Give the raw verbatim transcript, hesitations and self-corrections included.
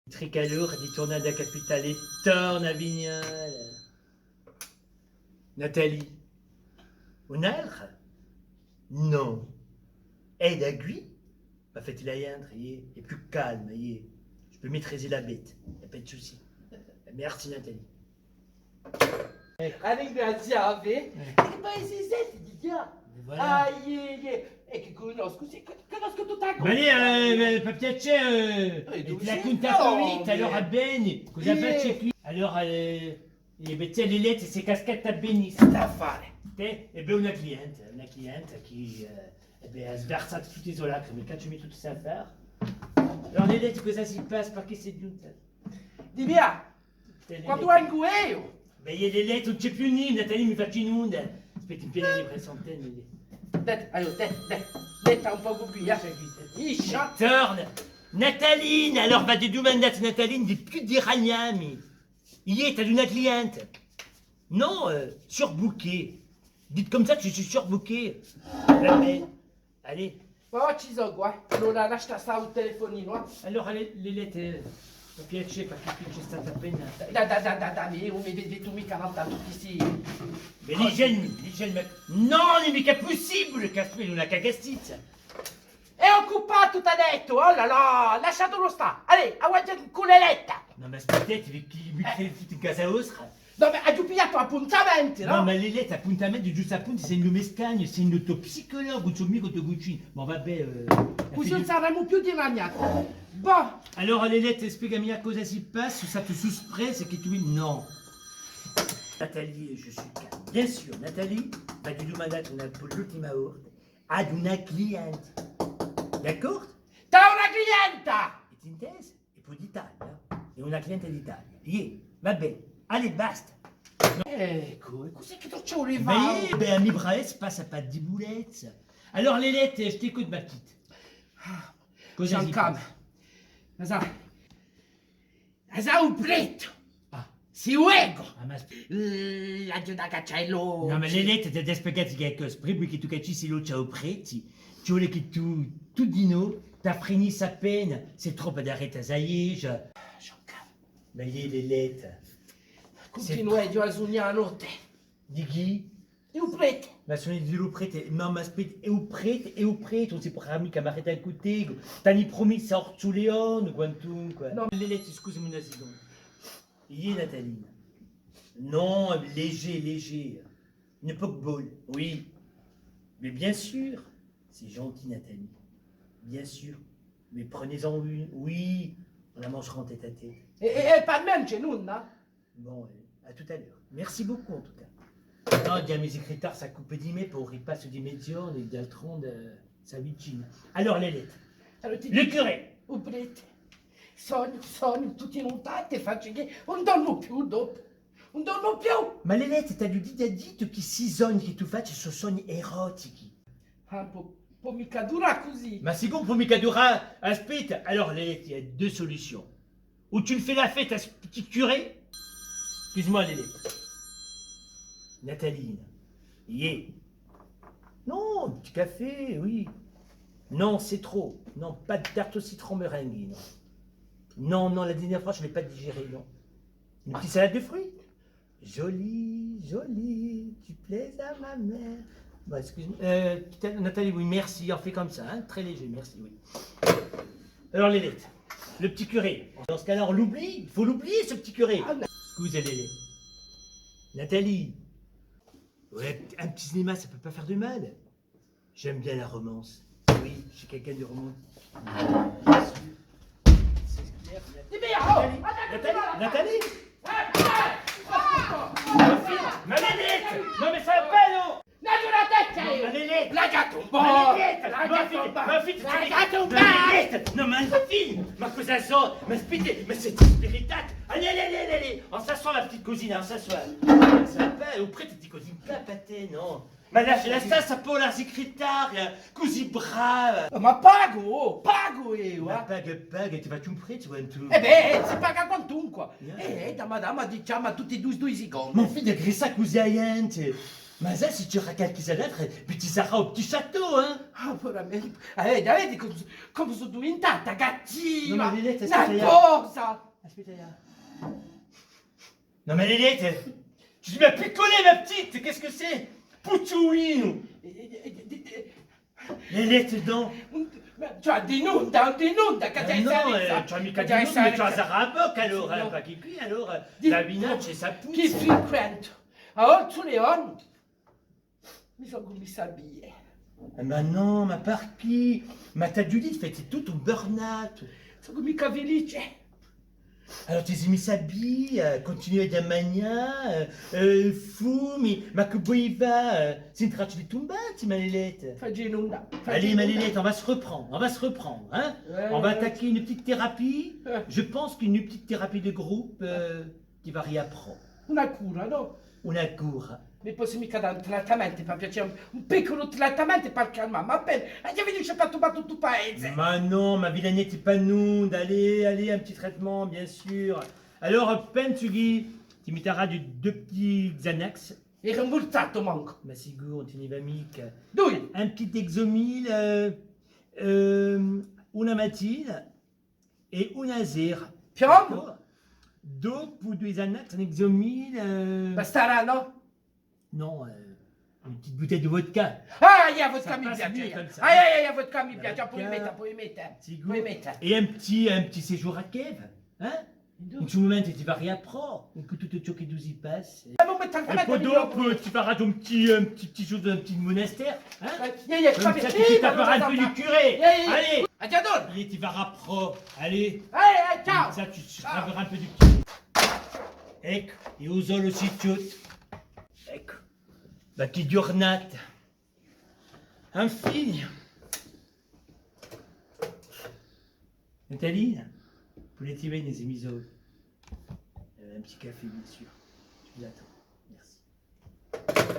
Tricalò, di turnà in a capitale, torna à Vignola. Nathalie. Un'altra? Non. È da quì? Ma fate-la entre, iè, hè più calma, iè. Je peux maîtriser la bête, y a pas de souci. Merci, Nathalie. Eccu. À ringrazià vi. Eh. È chì paese site di quì? Voilà. Ah, iè, iè. È chì cunnoscu, sì, cunnoscu tutta a... Ma lì, eh, eh, per piacè, eh, eh, duv'è ti l'hà cuntata, allora bè. Cosa faci quì? Allora, eh, eh, bè, tè, Leletta s'hè cascata benissemu. St'affare. Tè, è bè, una cliente, una cliente chì, eh, è bè, hà sversatu tutte e so lacrime, cacciami tuttu st'affare. Allora, Leletta, cosa si passa? Perchè sì ghjunta? Dì mè, quandu vengu eiu? Bè, iè, Leletta, ùn ci hè più nunda, Nathalie, mi faci nunda. Aspetta, in piena di presentemi. Dai, aiò, dai, dai. Letta un pocu quì, eh. Iscia. Torna. Natalina, allora v'aghju dumandatu, Natalina, di più di ragnami. Iè, t'aghju una cliente. Non, euh, surbooké. Dites comme ça, je suis surbooké. Vabbè. Allez. Ma ci sò quì. Allora lascia stà u telefoninu, eh. Allora, Leletta, eh, per piacè, perchè quì ci hè stata appena... Dai, dai, dai, dai, dai, mi, mi, mi, mi, tù mi calanta tutti sti... Ma l'hygiène, l'hygiène, ma... Non, ùn hè micca pussibule chì aspetta una cagastizza. Hè occupatu, t'aghju dettu, oh là là, lasciatulu stà. Allez, avanti cù Leletta. Nò, ma aspittate, vi, chì mi... Eh. Fate in casa vostra. Nò, ma aghju pigliatu appuntamentu, nò? Nò, ma Leletta, appuntamenti, ghjustu appuntu, sè u me scagnu, sè u to psicologu, ùn sò micca u to cucinu. Bon, vabbè, eh, cusì ùn saremu più di magnà. Bon. Allora, Leletta, spiegami cosa si passa, sò stata suspresa chì tù... Nò. Nathalie, je suis calme. Bien sûr, Nathalie, v'aghju dumandatu una, per l'ultima volta, aghju una cliente. D'accordu? T'hai una clienta! Avete intesu? È po d'Italia, eh? Hè una cliente d'Italia. Iè, va bè, allez, basta. Eccu, è cus'hè chì tù ci voli fà? Ma iè, bè, à mi pare si passa per dibulezza. Allora, Leletta, je t'écoute, ma petite. Ah, cosa si passa? Ma sà, ma sà, u pretu. Ah. Sì, u vecu. Ah, ma sp- L'aghju da caccià l'ochji. Nò, ma Leletta, t'aghju da spiegà qualcosa. Prima chì tù caccissi l'ochji à u pretu, ci vole chì tù, tù dinò, t'affrinissi appena, sè troppu da retta saiegia. Ma iè, Leletta. Cuntinueghju à sugnà a notte. Di chì? Di u pretu. Ma sò di u pretu, ma, ma aspetta, hè u pretu, hè u pretu, ùn si pò micca marità cù tè. T'ani prumessu à Orsu Leone, quantunque. Nò. Leletta, scusami una seconda. Iè, Natalina. Non, léger, léger. Une poke ball, oui. Mais bien sûr. C'est gentil, Nathalie. Bien sûr. Mais prenez-en une. Oui. On la mangera en tête à tête. È, è, è per mè ùn ci hè nunda, eh? Bon, euh, à tout à l'heure. Merci beaucoup, en tout cas. Nò, dì à i me secretarii s'occupà di mè, pò u ripassu di meziornu, è d'altronde, euh, s'avvicina. Alors, Leletta. Allora, ti dicu, u pretu. Sognu, sognu, tutti i nuttati, facciu chì ùn dormu più dopu. Ùn dormu più! Ma Leletta, t'aghju dighjà dittu chì sti sogni chì tù faci sò sogni erotichi. Ah, pò, pò micca durà cusì. Ma sicuru pò micca durà, aspetta. Alors, Leletta, il y a deux solutions. Ou tu me fais la fête à ce petit curé? Excuse-moi, Leletta. Natalina. Iè. Non, un petit café, oui. Non, c'est trop. Non, pas de tarte au citron meringuée, non. Non, non, la dernière fois, je l'ai pas digérée, non. Une petite salade de fruits. Joli, joli, tu plais à ma mère. Bon, excuse-moi. Euh, putain, Nathalie, oui, merci, on fait comme ça, hein, très léger, merci, oui. Alors, Leletta, le petit curé. Dans ce cas-là, on l'oublie, il faut l'oublier, ce petit curé. Ah, non. Scusa, Leletta. Nathalie. Ouais, un petit cinéma, ça peut pas faire de mal. J'aime bien la romance. Oui, je suis quelqu'un de romantique. Bien sûr. C'est clair. Nathalie, Nathalie, Nathalie. Ma fille, ma Leletta, non mais ça va pas, non? Ma Leletta, ma fille, ma fille, ma Leletta, non, ma fille, ma cosa sò, ma aspetta, ma site spiritata. Allez, allez, allez, allez, on s'assoit, ma petite cousine, on s'assoit. Ça va pas, u pretu ti così in capu à tè, non? Ma lascia, lascia stà sta povera sicritaria, cusì brava! Ma pagu, oh, pagu eiu, eh! Ma paga, paga, ti facciu un prezzu quantunque. Eh bè, si paga quantunque! Eh, da madama, dicemu, à tutti è dui, dui secondi. Ma fida, chì sò cusì a ghjente! Ma sà, s'è ci era qualchissun d'altru, vi ci sarà u petit château, hein? Ah, povera mè. Avete, avete cumu, cumu sò diventata cattiva! Nò, ma Liletta, aspetta, una cosa! Aspetta, eh. Non, mais Lilette, tu m'as picolé, ma petite, qu'est-ce que c'est? Pucciulino. Eh, eh, eh, eh, eh. Lilette, non. Ma, cioè, dinunda, dinunda, chì... Eh, non, eh, tu as mica dinunda, mais tu as à a bocca, alors, hein, pas qui, qui, alors, euh, la vinache, ça pousse. Chì frequente? Ah, oh, tous les ans. Mi sò missa à bè. Eh, ma nò, ma parchì? Ma t'aghju dettu, fai tuttu un burn-out. Sò micca felice. Allora ti sì missa à bè, eh, cuntinueghji à manghjà, eh, eh, fumi, ma chì voli fà, eh, sì in traccia di tumbà, ti, Marilette? Facciu nunda. Allez, Marilette, on va se reprendre, on va se reprendre, hein? On va attaquer une petite thérapie. Je pense qu'une petite thérapie de groupe, euh, ti faria prò. Una cura, nò? Una cura. Mi possu micca dà un trattamentu, par piacè, un, un picculu trattamentu par calmà mi appena. Aghju vinutu à tumbà tuttu u paese. Ma nò, ma vi lagneti nunda, allez, allez, un petit traitement, bien sûr. Alors, pensu chì ti mittaraghju dui, dui petits Xanax. È rimbursatu mancu. Ma sicuru, ùn ti ni và micca. Dui. Un petit Exomil, euh, euh, una matina. È una sera. Piombu? Dopu dui Xanax, un Exomil, euh... Bastarà, nò? Non, euh, une petite bouteille de vodka. Ah, a vodka mi piace. Ça passe mieux comme ça. Ah, a vodka mi piace, poi metta, poi metta. Sicuru. Poi metta. Et un petit, un petit séjour à Kiev, hein? In stu mumentu ti faria prò, cù tuttu ciò chì si passa. È po dopu ti farai un petit, un petit, petit jour d'un petit monastère, hein? Comme ça, tu t'appareilles un peu du curé. Allez! Iè, ti farai prò, allez! Allez, ciao! Comme ça, tu te raviveras un peu du petit. Eccu, è u sole si chjude. Eccu. Ma chì ghjurnata! Enfin! Nathalie, pudeti veni, semu soli. Euh, un petit café, bien sûr. Je vous attends. Merci.